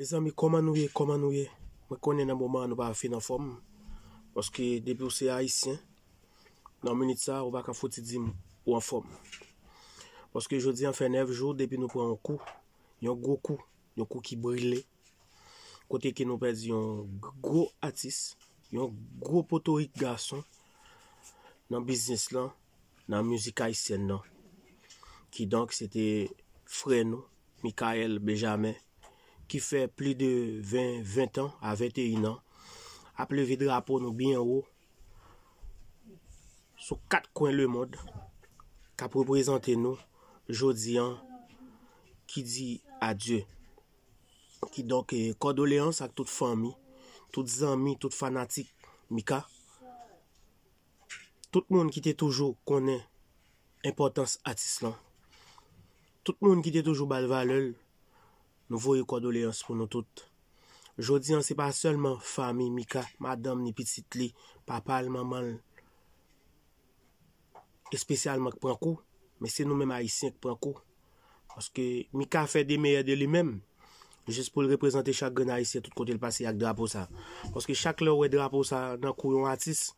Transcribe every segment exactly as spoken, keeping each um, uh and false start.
Mezanmi, kòman nou ye? Kòman nou ye? Mwen konnen nan moman an nou pa fin anfòm. Paske depi w se Ayisyen, nan minit sa, ou pa ka fouti di m ou anfòm. Paske jodi an fè nèf jou depi nou pran yon kou, yon gwo kou, yon kou ki brile. Kote ke nou pèdi yon gwo atis, yon gwo potorik gason nan biznis lan, nan mizik ayisyèn nan. Kidonk, se te frè nou, Michael Benjamin, ki fè plis de ven, ven tan a venteyen an, ap leve drapo nou byen wo sou kat kwen lemonn, k ap reprezante nou jodi an, ki di adye. Kidonk, eh, kondoleyans ak tout fanmi, tout zanmi, tout fanatik Mika. Tout moun ki te toujou konnen enpòtans atis lan. Tout moun ki te toujou ba l valè l, nou voye kondoleyans pou nou tout. Jodi an, se pa sèlman fanmi Mika, madanm ni pitit li, papa l, manman l, espesyalman k pran kou, men se nou menm Ayisyen k pran kou. Paske Mika fè de meyè de li menm, jis pou l reprezante chak grenn Ayisyen tout kote l pase ak drapo sa. Paske chak lè w wè drapo sa nan kou yon atis,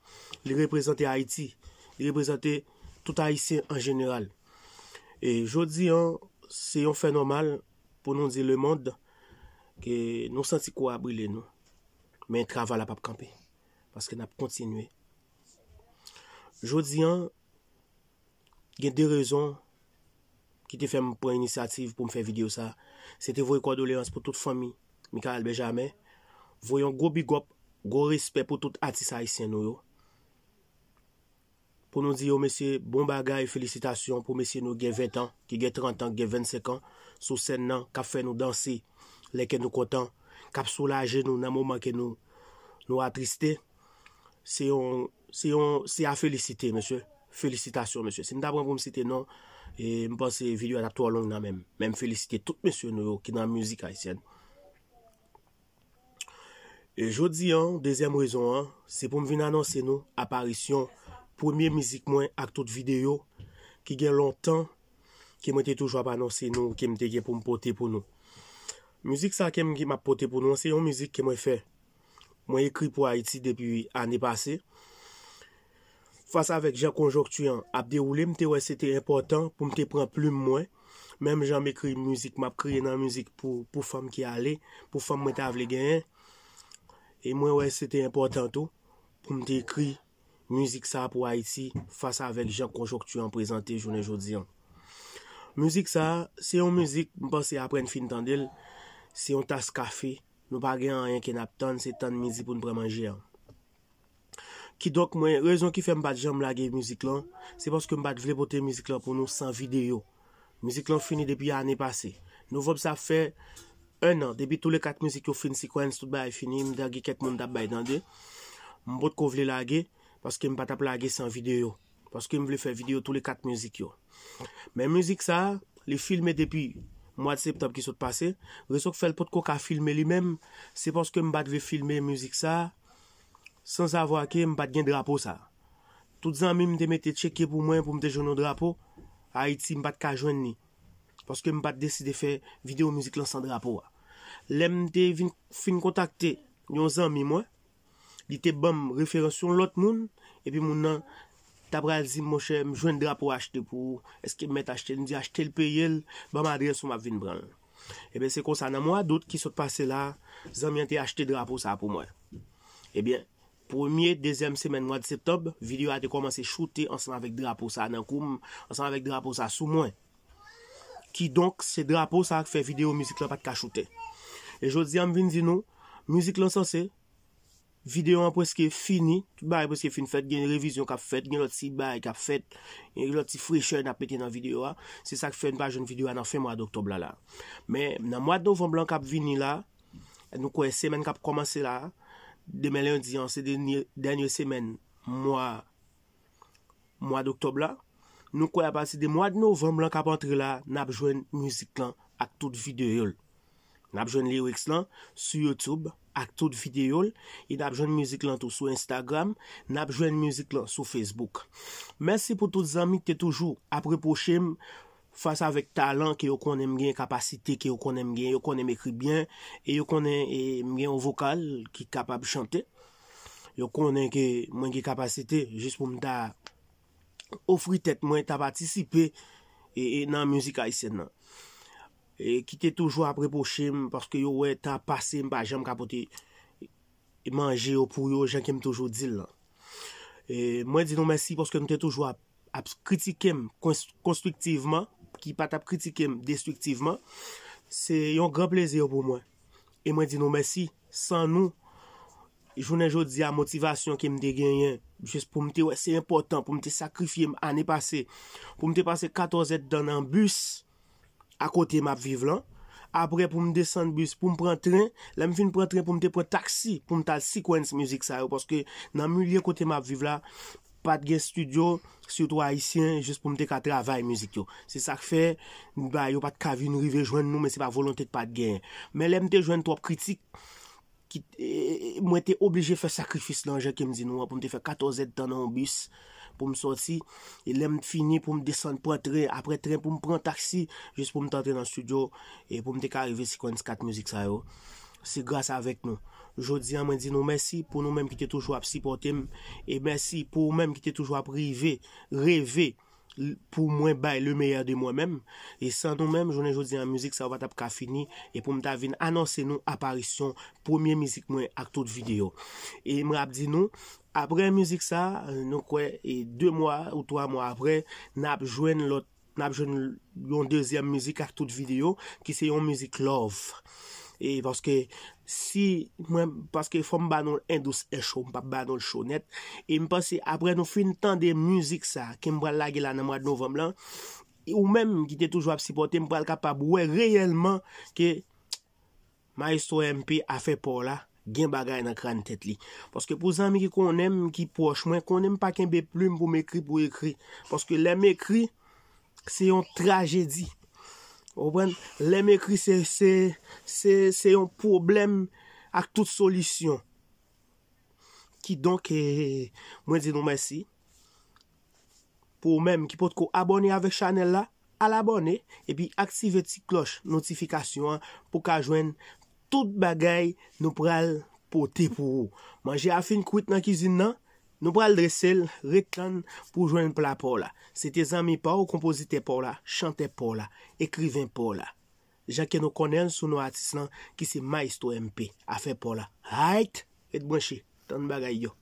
li reprezante Ayiti, li reprezante tout Ayisyen an jeneral. E jodi an, se yon fè nòmal pou nou di lemonn ke nou santi kou a brile nou. Men travay la p ap kanpe, paske n ap kontinye. Jodi an, gen de rezon ki te fè m pran inisyativ pou m fè videyo sa. Se te voye kondoleyans pou tout fanmi Michael Benjamin, voye yon gwo big up, gwo respè pou tout atis ayisyen nou yo. Pou nou di yo, mesye, bon bagay, felisitasyon pou mesye nou gen ven an, ki gen trant an, ki gen vennsenk an, sou sèn nan, k ap fè nou danse, lè ke nou kontan, k ap soulaje nou nan moman ke nou, nou atriste. Se yon, se yon, se a felisite, mesye. Felisitasyon, mesye. Si m ta pran pou m site non, e, m panse videyo a t ap twò long nan men m. Men m felisite tout mesye nou yo ki nan mizik ayisyèn. E jodi an, dezyèm rezon an, se pou m vin anonse nou aparisyon premye mizik mwen ak tout videyo ki gen lontan ke mwen te toujou ap anonse nou, ke m te gen pou m pote pou nou. Mizik sa ke m, ke m ap pote pou nou an, se yon mizik ke mwen fè. Mwen ekri pou Ayiti depi ane pase. Fas avèk jan konjonkti an ap dewoule, m te wè se te enpòtan pou m te pran plim mwen. Menm jan m ekri mizik, m ap kriye nan mizik pou, pou fanm ki ale, pou fanm mwen ta vle genyen. E mwen wè se te enpòtan tou pou m te ekri mizik sa pou Ayiti fas avèk jan konjonkti an prezante jounen jodi an. Mizik sa, se yon mizik, m panse apre n fin tande l, se yon tas kafe, nou pa gen anyen ke n ap tann, se tann midi pou n pran manje an. Kidonk, mwen, rezon ki fè m pa t janm lage mizik lan, se paske m pa t vle pote mizik lan pou nou san videyo. Mizik lan fini depi ane pase. Novanm sa ap fè en an, depi tou le kat mizik yo fin sequence, tout bagay fini, m te gen kèk moun t ap bay tande. M potko vle lage, paske m pa t ap lage san videyo. Paske m vle fè videyo tou le kat mizik yo. Men mizik sa, li filme depi mwa de septanm ki sot pase. Rezon k fè l potko ka filme li menm, se paske m pa t vle filme mizik sa, san savwa ke m pa t gen drapo sa. Tout zanmi m te mete tcheke pou mwen pou m te jwenn yon drapo Ayiti, m pa t ka jwenn li. Paske m pa t deside fè videyo mizik lan san drapo a. Lè m te vin, fin kontakte yon zanmi mwen, li te ban m referans yon lòt moun, epi moun nan ta pral di m, monchè, m jwenn drapo achte pou ou, èske m mèt achte l? M di, achte l, peye l, ban m adrès ou, m ap vin pran l. Ebyen, se konsa, nan mwa dout ki sot pase la, zanmi an te achte drapo sa pou mwen. Ebyen, premye, dezyèm semèn mwa de septanm, videyo a te kòmanse choute ansanm avèk drapo sa nan kou m, ansanm avèk drapo sa sou mwen. Kidonk, se drapo sa k fè videyo mizik lan pa t ka choute. E jodi a, m vin di nou, mizik lan sanse, videyo an prèske fini, tout bagay prèske fin fèt, gen revizyon k ap fèt, gen lòt ti bagay k ap fèt, gen lòt ti frechè n ap mete nan videyo a. Se sa k fè n pa jwenn videyo a nan fen mwa doktòb la la. Men, nan mwa novanm lan k ap vini la, nou kwè semèn k ap kòmanse la, demen lendi an, se dènye, dènye semèn mwa, mwa doktòb la. Nou kwè apati de mwa novanm lan k ap antre la, n ap jwenn mizik lan ak tout videyo l. N ap jwenn lyrics lan sou YouTube ak tout videyo l, e n ap jwenn mizik lan tou sou Instagram, n ap jwenn mizik lan sou Facebook. Mèsi pou tout zanmi ki te toujou ap repwoche m fas avèk talan ke yo konnen m gen, kapasite ke yo konnen m gen, yo konnen m ekri byen, e yo konnen e, m gen yon vokal ki kapab chante. Yo konnen ke mwen gen kapasite jis pou m ta ofri tèt mwen, ta patisipe e, e nan mizik ayisyèn nan. E ki te toujou ap repwoche m paske yo wè tan pase m pa janm ka pote manje yo pou yo, jan ke m toujou di l lan. E mwen di nou mèsi paske nou te toujou ap, ap kritike m kons- konstriktivman, ki pa t ap kritike m destriktivman. Se yon gran plezi pou mwen. E mwen di nou mèsi. San nou, jounen jodi a, motivasyon ke m te genyen, jis pou m te wè se enpòtan, pou m te sakrifye m ane pase, pou m te pase katòz èdtan nan bis, akote m ap viv lan. Apre, pou m desann bis, pou m pran tren. Lè m fin pran tren, pou m te pran taksi, pou m t al sequence mizik sa yo. Paske nan milye kote m ap viv la, pa t gen estidyo, sitou ayisyen, jis pou m te ka travay mizik yo. Se sa k fè, ba, yo pa t ka vin rive jwenn nou, men se pa volonte k pa t genyen. Men lè m te jwenn twòp kritik, ki, e, e, mwen te oblije fè sakrifis lan, jan ke m di nou an, pou m te fè katòz èdtan nan yon bis, pou m sòti, e lè m fini, pou m desann pran tren, apre tren, pou m pran taksi, jis pou m t antre nan estidyo, e pou m te ka rive sequence kat mizik sa yo. Se gras avèk nou. Jodi a, mwen di nou mèsi pou nou menm ki te toujou ap sipòte m, e mèsi pou ou menm ki te toujou ap rive, reve, l- pou mwen bay le meilleur de mwen menm. E san nou menm, jounen jodi an, mizik sa yo pa t ap ka fini. E pou m ta vin anonse nou aparisyon premye mizik mwen ak tout videyo. E mwen ap di nou, apre mizik sa, nou kwè, e de mwa ou twa mwa apre, n ap jwenn lòt, n ap jwenn yon dezyèm mizik ak tout videyo, ki se yon mizik love. E paske si mwen, paske fò m ba nou l en dous, en cho, m p ap ba nou l cho nèt. E m panse apre nou fin tande mizik sa ke m pral lage la nan mwa de novanm lan, ou menm ki te toujou ap sipòte m, pral kapab wè reyèlman ke Maestro M P afè pa w la gen bagay nan kràn tèt li. Paske pou zanmi ki konnen m, ki pwòch mwen, konnen m pa kenbe plim pou m ekri pou ekri. Paske lè m ekri, se yon trajedi. Ou konprann? Lè m ekri, se, se, se, se yon pwoblèm ak tout solisyon. Kidonk, e, mwen di nou mèsi. Pou ou menm ki potko abòne avèk chanèl la, al abòne epi aktive ti klòch notifikasyon an pou ka jwenn tout bagay nou pral pote pou ou. Manje a fin kwit nan kizin nan, nou pral drese l, ret tann pou jwenn pla pa w la. Se te zanmi pa w, konpozitè pa w la, chantè pa w la, ekriven pa w la. Jan ke nou konnen l sou non atis lan, ki se Maestro M P. Afè pa w la. Ayt, ret branche, tann bagay yo.